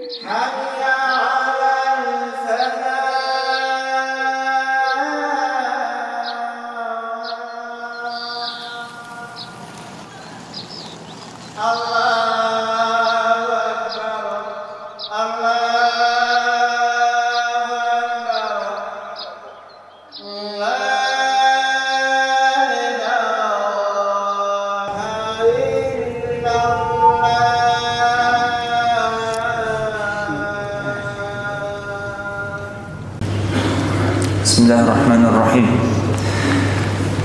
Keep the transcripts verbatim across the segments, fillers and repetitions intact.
حي على الفلاح. الله أكبر. الله أكبر. لا إله إلا الله. بسم الله الرحمن الرحيم.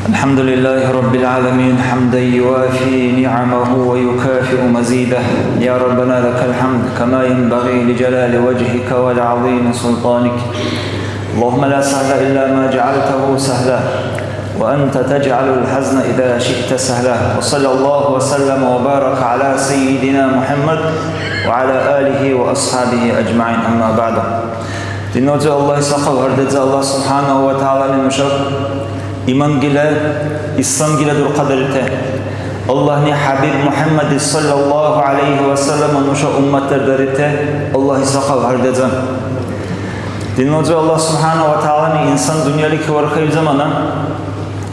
الحمد لله رب العالمين، حمدا يوافي نعمه ويكافئ مزيده. يا ربنا لك الحمد كما ينبغي لجلال وجهك ولعظيم سلطانك. اللهم لا سهل إلا ما جعلته سهلا، وأنت تجعل الحزن إذا شئت سهلا. وصلى الله وسلم وبارك على سيدنا محمد وعلى آله وأصحابه أجمعين. أما بعد. Динна узби, Аллагьис сахав гьардеза, Аллагь субхӀянагьу ва тагӀялани нушаб имангила, исламгила дурхъадарибти. Аллагьни ХӀябиб МухӀяммадис саллаллагьу гӀялайгьи ва саллама нуша умматдардарибти Аллагьис сахав гьардеза. Динна узби, Аллагь субхӀянагьу ва тагӀялани инсан дунъяличи вархаиб замана,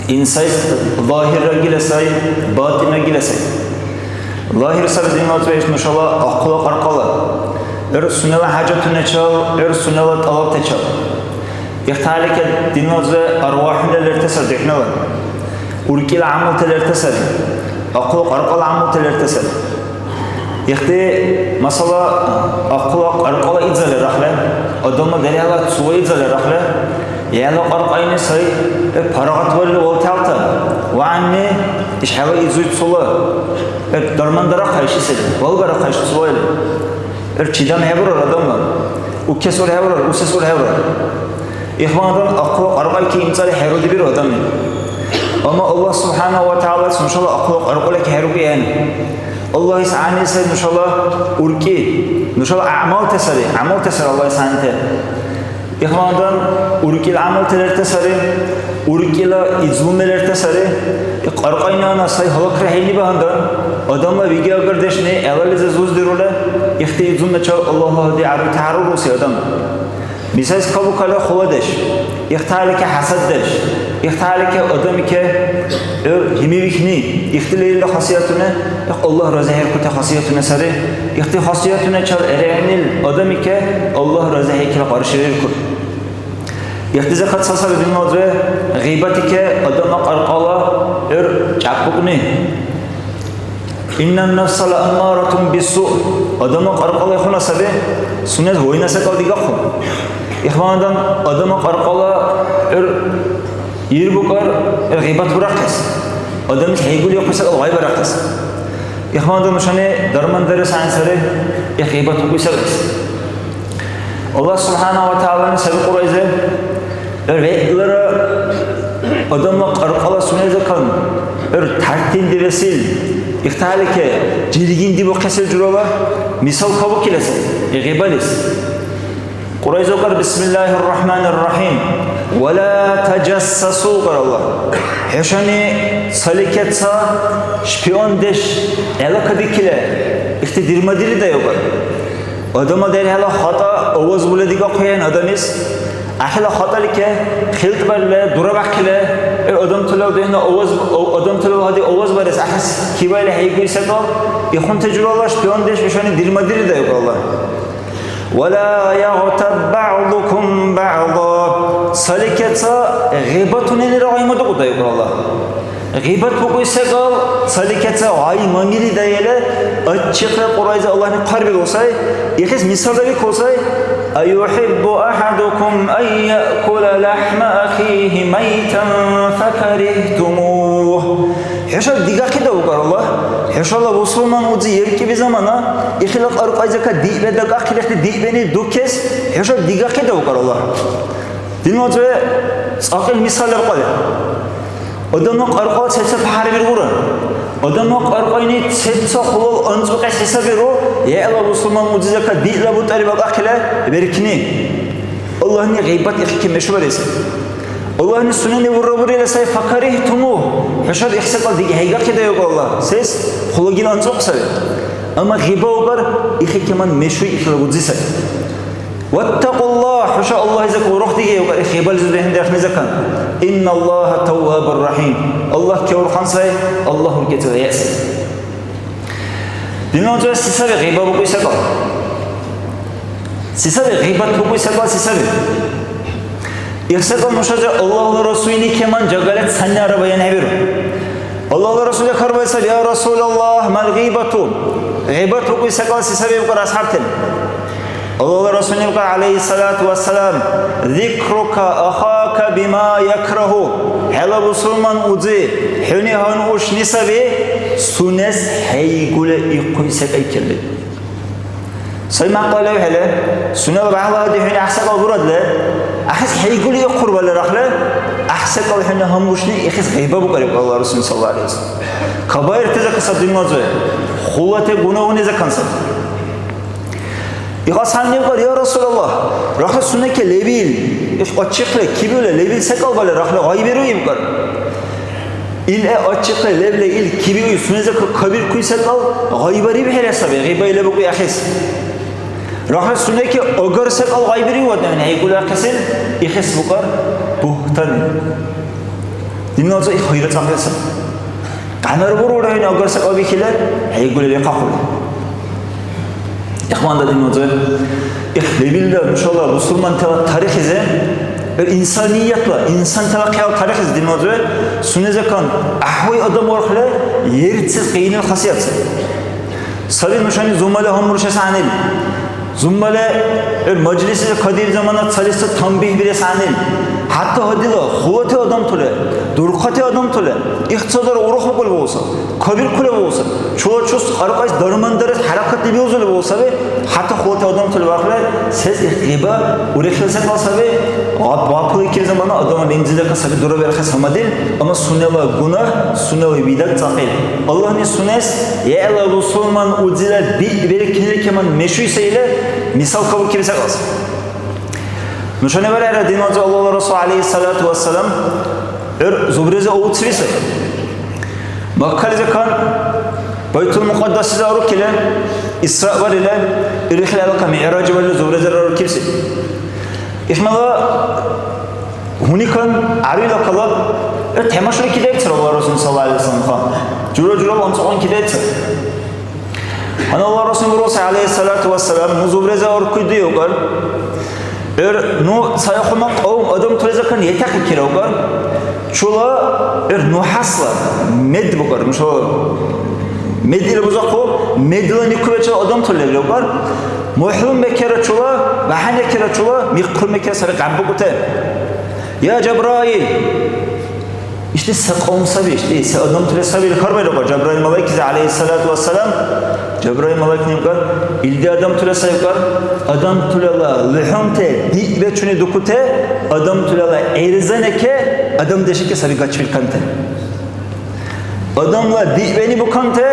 инсайс загьирра гила сай, батӀинра гила сай. Загьир саби, динна узби, иш нушала ахъула кьаркьала. ГӀур сунела хӀяжатуначал, гӀур сунела тӀалабтачал. Ихталика, динна узби, арвахӀуна лерти сари духӀнала. УркӀила гӀямалти лерти сари. Ахъула кьаркьала гӀямалти лерти сари. Ихти масала, ахъула кьаркьала идзали рахли, адамла дерхӀела цула идзали рахли, яла кьаркьайни сай, э, парагъатварили валталта, ва гӀягӀни ишхӀела изуй цула, э, дарман дарахъа иши сари, валгарахъа иши цула или. Эр чидам хӀебурар адамла, укес урхӀеврар, усес урхӀеврар. Ихвандан ахъула кьаркьайки имцӀали хӀерудибиру адамли. Амма Аллагь субхӀянагьу ва тагӀялас нушала ахъула кьаркьайки хӀерукӀиану. Аллагьис гӀягӀнили сай нушала уркӀи, нушала гӀямалти сари, гӀямалти сари Аллагьис гӀягӀнити. Ихвандан уркӀила гӀямалти лерти сари, уркӀила излуми лерти сари. Кьаркьайнана сай гьалакра хӀейни багьандан, адамла вегиагардешни гӀелализи зуздирули, ихти излумначал Аллагьла гьади гӀяррути гьаруруси адам. Мисаллис, кабукала хуладеш, ихталика хӀясаддеш, ихталика адамике гӀур гьимивихни, ихтилаирла хасиятуни, Аллагь разихӀеркути хасиятуни сари. Ихти хасиятуначал гӀергънил адамике Аллагь разихӀейкила къаршириркур. Ихти закат ца саби, динна узби, гъибатике адамла кьаркьала гӀур чӀякьбукӀни. Иннан нафса лааммаратун биссу. Адамла кьаркьала ихуна саби, сунес вайна секӀал дигахъу. Ихвандан, адамла кьаркьала гӀур ирбукӀар, гӀур гъибат бурахъес. Адамлис хӀейгули ихъуй секӀал гъайбарахъес. Ихвандан, нушани дарман дарес гӀягӀнисари, их гъибат букӀуй секӀалис. Аллагь субхӀянагьу ва тагӀялани саби Кьуръайзир, вегӀлара адамла кьаркьала сунезакан гӀур тартин диресил, ихталике жиргин дибухъесил журала мисал кабукилас, гъибалис. Кьуръайзукар, бисмиллахир рахманир рахим. Ва ла тажассасу, кьар Аллагь. ХӀушани цалике ца шпиондеш гӀелакадикили, ихти дирмадири дайугар. Адамла дерхӀела хатӀа аваз була дигахъуян адамис. ГӀяхӀила хатӀалике, хилтӀбарили, дурабяхъили, э, адамтала духӀна аваз, о-, адамтала гьади аваз барес гӀяхӀси кивайли хӀейгули секӀал, ихъунти журала шпиондеш ишани дирмадири дайгъалла. Ва ла ягътаб баъдукум баъда. Цалике ца гъибатуненира гъаймадухъу дайгъалла. Гъибат букӀуй секӀал, цалике ца гъай мамили даили, гӀячихъли Кьуръайзи Аллагьни хъарбиру сай, ихис мисалра викӀу сай: «Аюхиббу ахадукум ан яъкула лахма ахихи майтан факарихтумух». ХӀуша дигахъи давкар Аллагь, хӀушала бусурман узи еркӀиби замана, ихила кьаркьайзака диъ бедда кахъилихъти диъ бени дукес, хӀуша дигахъи давкар Аллагь. Динна узби, цӀакьил мисал лебкьалли. Адамла кьаркьала сецад хӀярбиргура? Адамла кьаркьайни сецад хулал анцӀбукьес хӀисабиру, яла бусурман узизака диъла бутӀари бакӀахъила беркни. Аллагьни гъибат ихъики мешубарес. Аллагьни сунени урра бурила сай, факарихтуму. ХӀушаб ихсакьал диги хӀейгахъи дайгу Аллагь. Сес? Хулагил анцӀбукь саби. Амма гъиба укар, ихикеман мешуй ихила удзи сай. Ваттакъуллах, хӀуша Аллагьизакан урухдигеукар, их гъибализир дехӀдирхъни закан. Инналлаха таввабур рахим. Аллагь кевурхъан сай, Аллагь уркӀецӀила вегӀ сай. Динна узули, се саби гъиба букӀуй секӀал? Се саби гъибат букӀуй секӀал, се саби? Их секӀал нушази Аллагьла Расулни кеман жагала цаннара баянхӀебиру. Аллагьла Расулли хьарбаили саби: «Я Расулаллагь, мал гъибату?» Гъибат букӀуй секӀал се саби бикӀар асхӀябтани. Аллагьла Расулни бикӀар, гӀялайхиссалату вассалам: «Зикрука ахака бима якраху». ХӀела бусурман узи хӀуни гьанушни саби, сунес хӀейгули ихъуй секӀайкалли. Сай мякьла левхӀели, сунела багьлади хӀуни гӀяхӀсакьал бурадли, ахӀес хӀейгули ихъурбали рахли, гӀяхӀсакьал хӀуни гьанбушни ихис гъиба букӀар, иб Аллагьла Расул саллаллаху гӀалайхи ва саллям. Кабаирти закасаб динмазуй, хулати гунагьуни закан саби. Ихас гьаннибкӀар: «Я Расулаллагь, рахли сунеке лебил, иш къаччихъли кибиули лебил секӀал бали рахли гъайбиру?» ибкӀар. Ил гӀе, гӀячихъли лебли ил кибиуй сунеза кабиркуй секӀал гъайбарибхӀели саби, гъиба или букӀуй ахӀес. Рахли сунеке агар секӀал гъайбири ва дяхӀ хӀейгули ахъесил, ихес букӀар бугьтан. Динналза их хайра цӀакьли саби. Гьанар бурулра хӀуни агар секӀал бихили, хӀейгули рехъахъули. Ихван дадинвазир, их лебилра нушала бусурмантала тарихлизи, ил инсаниятла, инсантала хъял тарихлизи динвазир, сунезакан гӀяхӀвай адам вархли, ерцес къиянил хасият саби. Саби нушани зумала гьанбуршес гӀягӀнили. Зумала ил мажлислизи кадииб замана цалиса танбихӀ бирес гӀягӀнили. ХӀятта гьадила хулати адамтала, дурхъати адамтала ихцадара урухбукӀули бугулса. Кабиркули бугулса, чула чус кьаркьайс дарман дарес хӀяракатли биузули бугул саби, хӀятта хулати адамтали вархли, сес их гъиба урехила секӀал саби, гъап-, гъапуликили замана адамла лимзилака саби дураберхес гьамадил, амма сунела гунагь, сунела видат цӀакьил. Аллагьни сунес, гӀела бусурман узила биъ беркнили кеман мешуй сай или мисал кабуркили секӀал саби. Нушани валера динванза Аллагьла Расул, гӀялайхиссалату вассалам, гӀур зубризи овуцили сай. Маккализикан Байтул-Мукьаддаслизи арукили, Исра барили, ирихъли алка МигӀраж барили зубризира арукибси. Ихмала гьуникан гӀярила калаб, гӀур тамашали кидайцар Аллагьла Расул саллаллаху гӀалайхи ва саллям ха. Жура-журала анцӀбукьун кидайцар. Гьанна Аллагьла Расул буруса, гӀялайхиссалату вассалам, ну зубреза уркуй диукар. ГӀур ну цайхъуна кьавм адамтулизакан етахъикираукар. Чула гӀур ну хӀясла мед букар. Нуша мед ил бузахъу, медла никубачила адамтули левлевкар. МухӀлум бекера чула, бяхӀян бекера чула, михъун бекера сари гъяббукӀути. Я Жабраил! Ишди се кьавм саби, ишди се адамтула саби, или хьарбаирухъа Жабраил малайкизи, гӀялайхиссалату вассалам. Жабраил малайк небкӀар, илди адамтула сай ибкӀар, адамтулала лухӀунте диъбечуни дукуте, адамтулала гӀерзанеке, адамдешеке саби гачбирканте. Адамла диъбени буканте,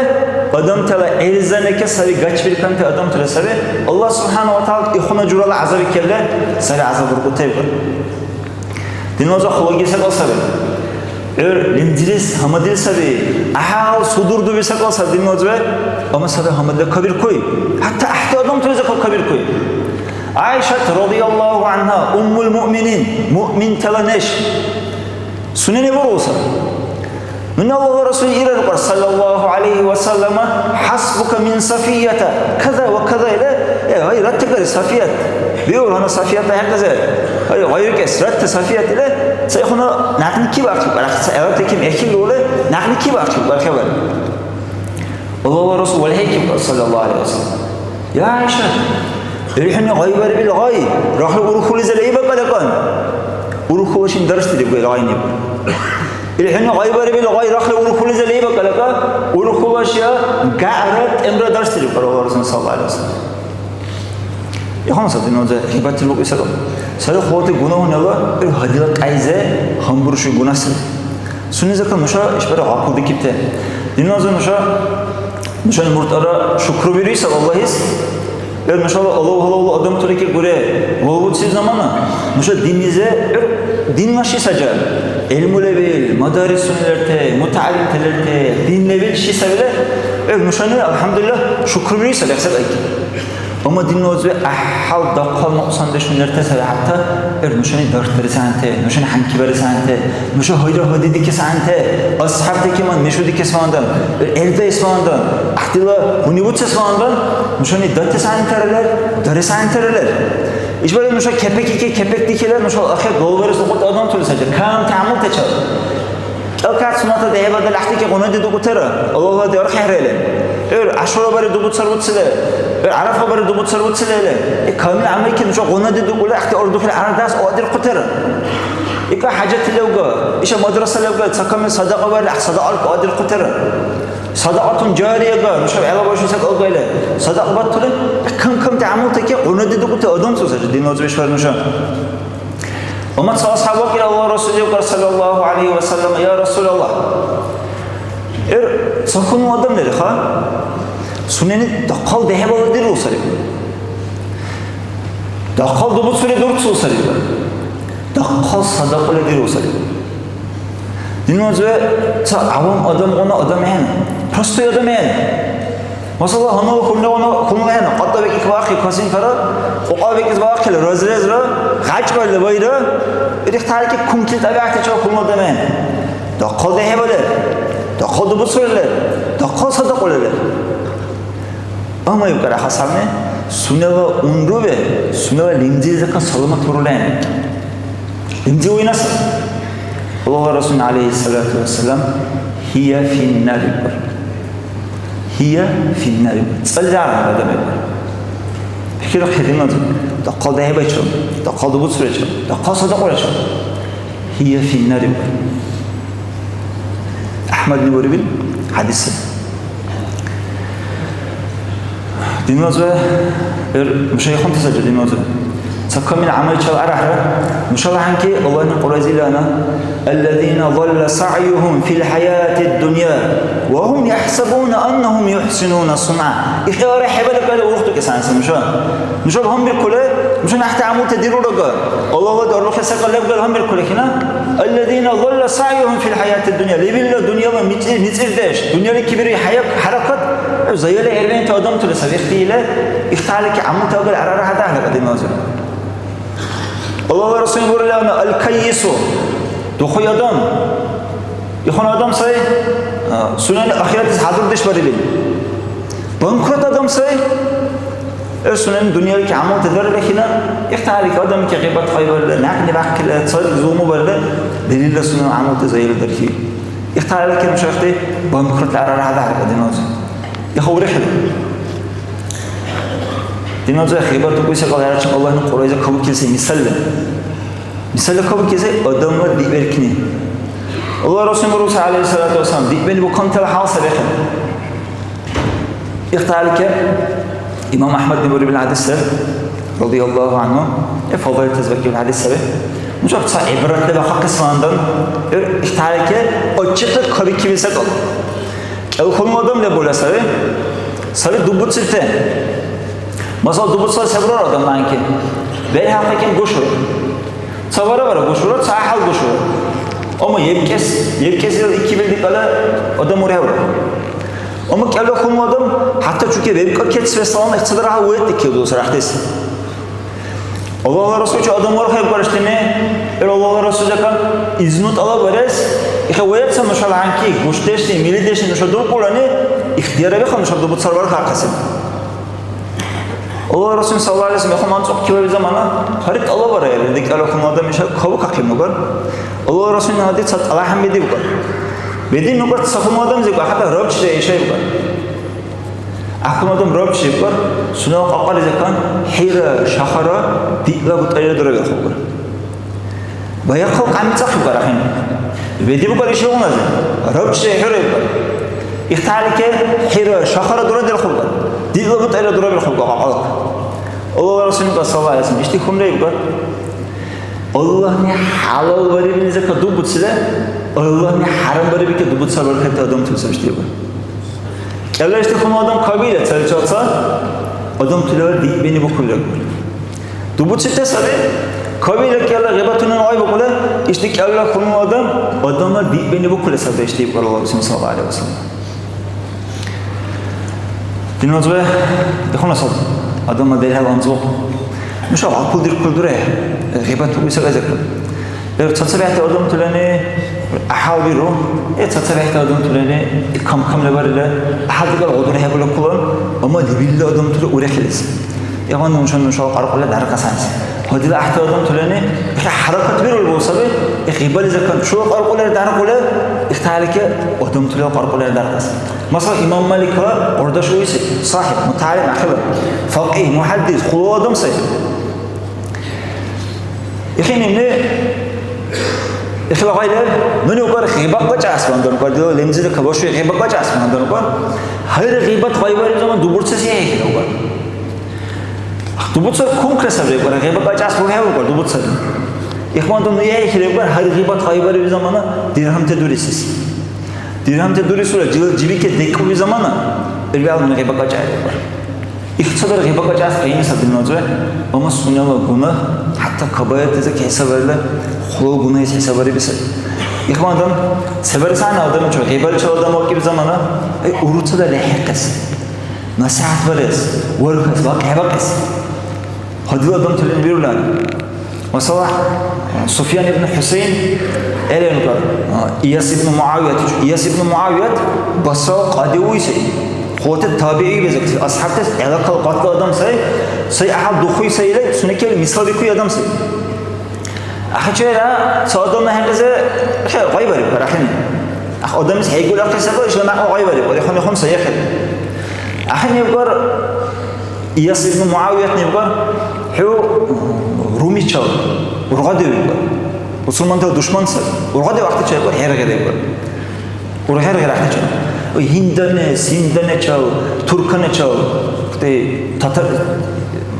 адамтала гӀерзанеке саби гачбирканте адамтула саби. Аллагь субхӀяна ва тагӀяла ихуна журала гӀязаби кебли сари гӀязаб уркӀутевкӀар. Динваза хъулаги секӀал саби. ГӀур лимзилис гьамадли саби. ГӀяхӀял судурдуби секӀал саби динваза, амма саби гьамадли кабиркуй. ХӀятта гӀяхӀти адамтулиза кабиркуй. ГӀяйшат радияллаху гӀанхӀа, уммул муъминин, муъминтала неш. Сунени буруса. Нуни Аллагьла Расул ираркьар, саллаллаху гӀалайхи ва саллама, «ХӀясбука мин Сафията, каза ва каза» или, э, гъай, ратта кари Сафият. Биур гьанна Сафиятла хӀекьлизи. Гъай, гъайрикӀес, ратта Сафият или, цайхъуна някъни кибархъиб, барахъи, ца гӀеларти ким эхилули, някъни кибархъиб, бархӀебар. Аллагьла Расул валхӀейкиб, саллаллаху гӀалайхи ва саллям. Я ГӀяйша, ил хӀуни гъайбарибил гъай, рахли урхьулизир лейбакӀалакан. Урхьула шин дарсдириб ил гъайни. Ил хӀуни гъайбарибил гъай, рахли урхьулизир лейбакӀалака, урхьула шия гагӀра тӀемра дарсдириб Аллагьла Расул саллаллаху гӀалайхи ва саллям. Ихъуна саби нуни гъибатли букӀуси саби. Сари хъулати гунагьунала, ил гьадила кьяйзе гьанбурши гунагь саби. Сунезакан нуша ишбархӀи гъапулдикибти. Диназир нуша, нушани мурталра шукрубирули саби Аллагьис. Эр нушала алав-гьалавла адамтурики гуре, валгӀуци замана, нуша диннизе, эр динна ши сажа. ГӀилму лебил, мадарисуни лерте, мутагӀялимти лерте, дин лебил ши сабила, э, нушани, алхӀямдулиллагь, шукрубири саби, хӀясаб айки. Амма динна узби гӀяхӀял дахъал нукьсандешуни лерте саби, хӀятта, э, нушани дархдарес гӀягӀнте, нушани хӀянкибарес гӀягӀнте, нуша гьайра гьадидикес гӀягӀнте, асхӀябти кеман мешудикес вандан, э, гӀердаэс вандан, гӀяхӀтила гьунибуцес вандан, нушани датес гӀягӀнитара лер, дарес гӀягӀнитара лер. ИшбархӀи нуша кепекике, кепекдикила нушала ахир гавларес лукьути адамтули сари, камти гӀямултачил. КӀел-кьяйда сунната дехӀибала гӀяхӀтики гъунадидукӀутира, Аллагьла дерхӀехӀрели. ГӀур Ашурабари дубуцар уцили, гӀур ГӀярафабари дубуцар уцили или. Э, камил гӀямайки нуша гъунадидукӀули гӀяхӀти урдухъли гӀяргъдас адирхъутира. ИкӀа хӀяжатли левга, иша мадраса левга, ца камил садакьа барили гӀяхӀ садакьалка адирхъутира. Садакьатун жарияга, нуша гӀелабашуси секӀал гайли, садакьа батули, кам-камти гӀямултаки гъунадидукӀути адамти сари, динна узби ишбархӀи нуша. Ва ма ца асхӀяб вакӀира Аллагьла Расул ибкар, саллаллагьу гӀялайгьи ва саллам, я Расулаллагь, эр ца хьунул адам лерха, сунени дахъал дехӀибала диру сари. Дахъал дубуцули дурцу сари. Дахъал садакьули диру сари. Динна узби, ца гӀявам адамгъуна адам ахӀен, простой адам ахӀен. Масала, гьаннала хьунугъуна хьунул ахӀен, къатӀа бекӀ баахъи, косинкара, кьукьа бекӀ баахъили, разрезра, гъачбарли вайра, ирих тарики кункил тӀабигӀятичила хьунул адам ахӀен. Дахъал дехӀибали лер, дахъал дубуцули лер, дахъал садакьули лер. Амма ибкар ахъа савни, сунела унрубе, сунела лимзилизакан саламат бурулен. Лимзи уйнаса. Аллагьла Расул, гӀялайгьиссалату вассалам, «Гьия финнар», ибкар. «Гьия финнар», ибкар. ЦӀалра адам, ибкар. Пикрирахъи, динна узби, дахъал дехӀибайчил, дахъал дубуцурачил, дахъал садакьурачил. «Гьия финнар», ибкар. АхӀмадли бурибил хӀядис. Динна узби, эр мушайхунти сари, динна узби. Ца камил гӀямайчил арахӀра, нушала хӀянки Аллагьни Кьуръайзилана, «Аллазина далла сагӀюгьум фил хӀяятид дунья, ва гьум яхӀсабуна аннагьум юхӀсинуна сунъа». Ихъ арахӀебали кайла урухтуки санси нуша. Нушаб гьанбиркули, нуша гӀяхӀти гӀямулти дирулрага, Аллагьла дарлухъес секӀал лебгал гьанбиркули хина, «Аллазина далла сагӀюгьум фил хӀяятид дунья», лебилра дунъяла мицӀи-, мицӀирдеш, дунъяли кибири хӀяя-, хӀяракат, заяли гӀервианти адамтули саби ихтили, ихталики гӀямулти агали арара гьадагьлара, динна узби. Аллагьла Расул бурилана, «Аль-каййису», духуй адам, ихъун адам сай, а, сунени ахиратис хӀядурдеш барибил. Банкрот адам сай, э, сунени дунъялики гӀямалти дарили хина, ихталики адамики гъибат хайбарили, някъни бяхъили, цалик зулму барили, динила сунени гӀямалти заяли дархи. Ихталики нушахти банкрот арара хӀядагьлара, динна узби. Иха урехили. Динна узби, гъибат укуси кьаларачи Аллагьни Кьуръайза кабукилси мисалли. Мисалли кабукилси адамла диъберкни. Аллагьла Расул буруса, гӀялайгьиссалату вассалам, диъбени букантала хӀял сабихъи. Ихталики имам АхӀмадли бурибил хӀядис саби, радияллагьу гӀянгьу, э, Фадаил тезбакибил хӀядис саби. Нуша ца гӀибратли бахъахъес вандан, э, ихталики отчетли кабикибил секӀал. КӀел хьунул адам лебула саби. Саби дуббуцибти. Масала, дуббуцла се бурара адам нанки? БерхӀахъикӀен гушура. Ца вара-вара гушура, ца гӀяхӀял гушура. Амма ебкӀес, ебкӀес ил икибил дикьала адам урехӀура. Амма кӀела хьунул адам, хӀятта чуки вебкӀа кецвеслан ихцадара гьавуэт дикиб дус рахтес. Аллагьла Расулчи адам вархаиб баршними, эр Аллагьла Расул закан изну тӀалаббарес, иха ваиб ца нушала гьанки, гушдешли, милидешли нуша дуркӀулани, ихтияр абиха нуша дубуцар вархахъаси. Аллагьла Расул саллаллаху алейхи ва саллям, яхъ манцӀ ухъибаби замана, гьари тӀалаббара, эр, декӀар хьунул адам иша кавухъахъиб нугар. Аллагьла Расул нагьди ца тӀалахӀян бедиб бугар. Бедиб нугар ца хьунул адам зикӀа, хӀятта рабчи иша ибгар. Ахъун адам рабчи ибгар, сунела кьакьализакан хӀира, шахара, диъла бутӀалира дураберхъубгар. Баягъ халкь гӀямицӀахъибгар ахӀен. Бедибгар ишигъунази, рабчи хӀура ибгар. Ихталике хӀира, шахара дурадерхъубгар. Диъла бутӀалира дураберхъубгар кьакьалак. Аллагьла Расул саллаллаху алейхи ва саллям, ишди хьунра ибгар. Аллагьни хӀялалбарибли закат дубуцила, Аллагьни хӀярамбарибти дубуцар бархайти адамтули саби ишди ибгар. КӀелла ишди хьунул адам кабиилра цаличил ца адамтала диъбени букули агур. Дубуцибти саби, кабиилра кӀелла гъибатуни гӀяйбукӀули, Ишди кӀелра хьунул адам, адамла диъбени букули саби ишди ибкьар Аллагь Расул саллаллаху гӀалайхи ва саллям. Диназиве ихуна саб адамла дерхӀел анцӀбукь. Нуша гӀякьлу диркули дуре, гъибат буиса гӀезакӀ. Эр цацабехӀти адамтулани гӀяхӀял биру, э, цацабехӀти адамтулани кам-камли барили, гӀяхӀял дигара гъудурхӀебули кулан, амма лебилла адамтули урехилис. Ягъан нуша, нушала къаркъула даргасанси. Ва дила гӀяхӀти адамтулани, ила хӀяракат бирули бул саби, э, гъибали закан, чула къаркъулер даркъула, ихталики адамтулала къаркъулер даргас. Масала, имам Маликла къурдаш уиси, сахиб, мутагӀялим ахила, факигь, мухаддис, хулу адам сай. Ихини, ихила гъай леб, нуни укар гъибакьла чӀясман дуркар, дила лемзили кабашуи гъибакьла чӀясман дуркар. Гьайра гъибат гъайбариб заман дубурцес яхӀихьира укар. Дубуцар кункра сабри укар, гъибакьла чӀяс бухӀев укар, дубуцар. Ихман дун яхӀихьира укар, гьар гъибат гъайбариб замана диргьамти дурисис. Диргьамти дурисура, жил-, жибике декӀуби замана, ирбиалли нуни гъибакьла чӀяхӀира укар. Ихцадара гъиба кьакьас къиянни саби диназир, амма сунела гунагь, хӀятта кабаиртази хӀисабарили, хулал гунагьес хӀисабариби саби. Ихвандан, се барес гӀягӀни адамичил, гъибаличил адам вакӀиб замана, ай, уруцада лехӀихъес, насихӀят барес, вархес, вакьхӀебакьес. Гьадил адамталин вирули. Масала, Суфьян ибн ХӀусейн, гӀелаиб, Ияс ибн МугӀявият, Ияс ибн МугӀявият Басрала кьади уй сай. Хъугъати табигӀи безибти асхӀябтас гӀелакал къатла адам сай, сай гӀяхӀял духуй сай или, сунекӀал мисалбикуй адам сай. АхӀчера ца адамла хӀекьлизи гъайбариб, рахини. Ах адамлис хӀейгули ахъес саби, ишала мякьла гъайбариб, ва ихъуни хъун сай яхъиб. АхӀен ибгар, Ияс ибн МугӀявиятни ибгар, хӀу румичал ургъадиу ибгар. Мусулмантала душман саби. Ургъадиу ахъти чебкар, хӀергъира ибгар. УрхӀергъира ахъти чебкар. Гьинданес, гьинданечал, турканачал, хъти татар,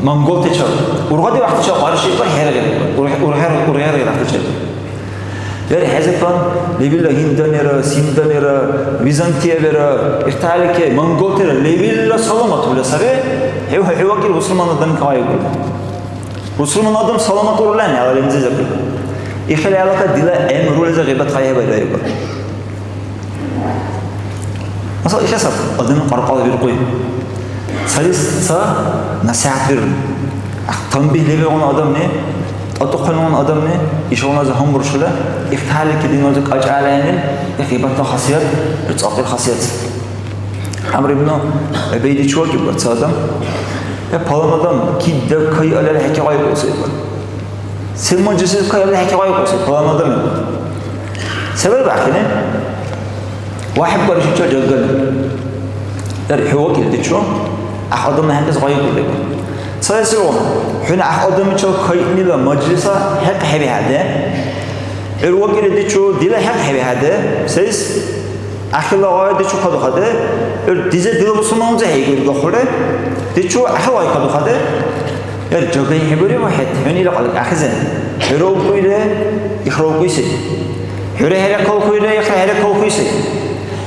монголтачал. Ургъадиу ахъти чебкар, къарши ибгар, хӀергъира ибгар. УрхӀ-, урхӀер-, урхӀергъира ахъти чебкар. Яра хӀезакан лебилра гьинданира, синданира, Византиябира, ихталике, монголтира лебилра саламатула саби, хӀу-, хӀу вакӀил бусурман адам кайгу. Бусурман адам саламат урулан, яла лемзи закон. Ихила алака дила гӀямрулиза гъибат кайхӀебарайгу. Масала, иша саб, адамли къаркъала биркьуй. Цалис ца насихӀят биру. Ах, танбихӀ лебилгъуна адамли, тӀатӀухъенгъуна адамли, ишгъунази гьанбуршули, ихталики динвази кьакьалайнил, их гъибатла хасият, ир цӀакьил хасият. Амр ибн Убайдичи вакӀиб ца адам. Э, палан адам, кидда кайалал хӀекигъайкӀуси. Се мажлисис кайалли хӀекигъайкӀуси палан адамли. Се бариб ахъили? ВахӀиб баришичил жагали. Яр хӀу вакӀилдичу, гӀяхӀ адамла хӀянкьис гъайикӀули. Цаэсилгъуна, хӀуни гӀяхӀ адамличил кайънила мажлиса хӀекь хӀебихьаде. ГӀур вакӀилдичу дила хӀекь хӀебихьаде. Сейс? Ахила гъай дичу кадухаде, эр дизе дила бусурман умзе хӀейгу иргахъулри. Дичу ахила гъай кадухаде, эр жагай хӀебури ва хӀед, хӀуни ила кьалли ахизе. ХӀура убкӀуйре, ихра убкӀуйси. ХӀура хӀерекалхуйре, ихра хӀерекалхуйси.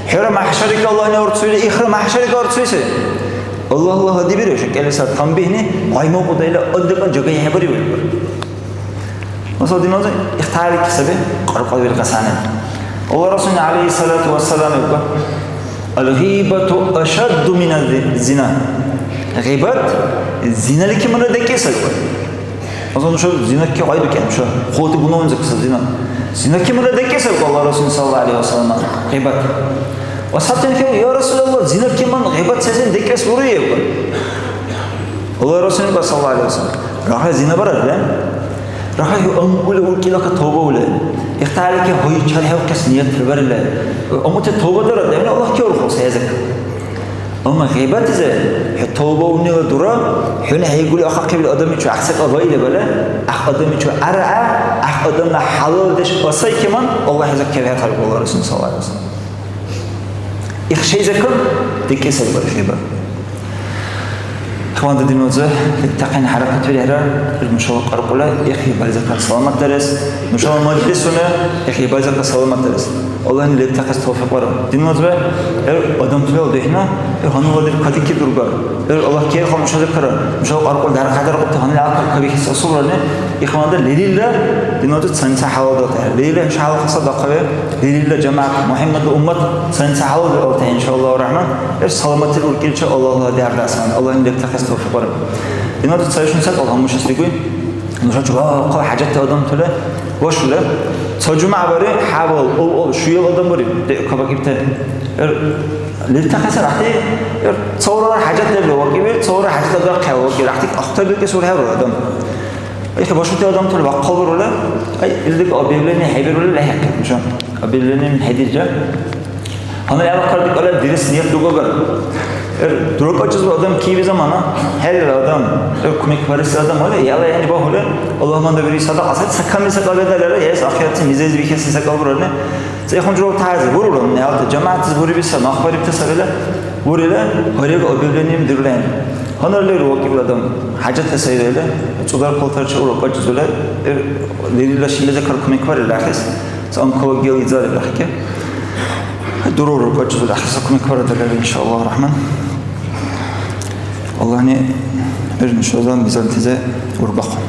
ХӀура мяхӀшарика Аллагьни орцуйре, ихра мяхӀшарика орцуйси. Аллагьла гьадибири, хӀуша кӀелиса танбихӀни, гъай мукӀудайла, аддикьан жагай хӀебури ва. Масала, диназир ихтиярли саби, къаркъа виркьасани. Алла Расулни, гӀялайхиссалату вассалам, ибкӀа, «Алгъибату ашадду мина зи-, зина». Гъибат зинали киманра декӀес сай. Масала, нуша зинакки гъайдукӀен, нуша хъути гунагьунзакса зина. Зина киманра декӀес сай, Алла Расулни, саллаллаху гӀялайхи ва саллям, гъибат. Ва сабтен хӀу, «Я Расулалла, зина киман гъибат сезин декӀес буруевгар?» Алла Расулни, саллаллаху гӀялайхи ва саллям, рахай зина барадли. Рахай хӀу амъули уркӀилака тавбаули. Ихталики гьуй чархӀевхъес ният хӀебарили. Амъути тавба дарад, яни Аллагь кеврухъус хӀезек. Амма гъибатизи хӀу тавбаунила дура, хӀуни хӀейгули ахъахъибли адамичу гӀяхӀсакьа байли бала, гӀяхӀ адамичу аргӀя, гӀяхӀ адамла хӀялалдеш асайкиман, Аллагь хӀезек кевхӀехъаргу, Алла Расул саллаллаху гӀялайхи ва саллям. Их шей закон декӀес сай бархиба. Ихван динузе, тахъин хӀяракат вирехӀра, нушала къаркъула, ихъи барзакан саламат дарес, нушала мажлисуна, ихъи барзакан саламат дарес. Аллагьни лебтахъес тавфикь бару. Динузе, эр адамтула духӀна, эр гьануладир кадики дургар. Эр Аллагь кехал нуша закара, нушала къаркъула дархадаркъути гьанна Кабихьес асубирарни, ихванда лерилра диназир цаница хӀялалдалтехӀе. Лерилра хӀуша хӀялалхъаса дахъаве, лерилра жамагӀят, МухӀяммадла уммат цаница хӀялалдалтехӀе, иншаллагьу рахман. Иш саламатли уркӀиличи Аллагьла дяхӀдасван. Аллагьни лебтахъес тавфикь бараб. Диназир цаишуни секӀал гьамушес дигуй. Нушачи бахъал хӀяжатти адамтала вашули. Ца жумягӀ бари, хӀябал, ул, ул, шуял адам бари, декӀ кабакӀибти. Эр, лебтахъес рахти, эр, цавра хӀяжат лебли вакӀиби, цавра хӀяжат агархъял вакӀи, рахти ахтардиркьес урхӀеру адам. Ил башути адамтала бахъал бурули, ай, илди объявление хӀебирули лехӀяхъиб нуша. Объявление хӀедирра. Гьанна яла хъардикӀала дирес ният дугагар. Эр дуракачизла адам киби замана, хӀерира адам, эр кумекбарес адам вали, яла яни багьули, Аллагьманда бири садакьа сай, ца камли сакабедалера, яэс ахирати мизайзи бихеси сакал бурарни. Цехун журал тази бурура, ялта жамаатиз буриби са, махбарибти сабила, бурила, гьарига объявлением дирулен. Гьанар леру вакӀибла адам, хӀяжатла сайрала, цӀудар палтар чаура качизула, эр лерила шимаза кар кумекбарила ахис. Ца онкологияла изала бяхӀке. Дурура качизур ахирса кумекбарадалар, иншаллагьу рахман. Аллагьни гӀур нушала мизантизе урбахъу.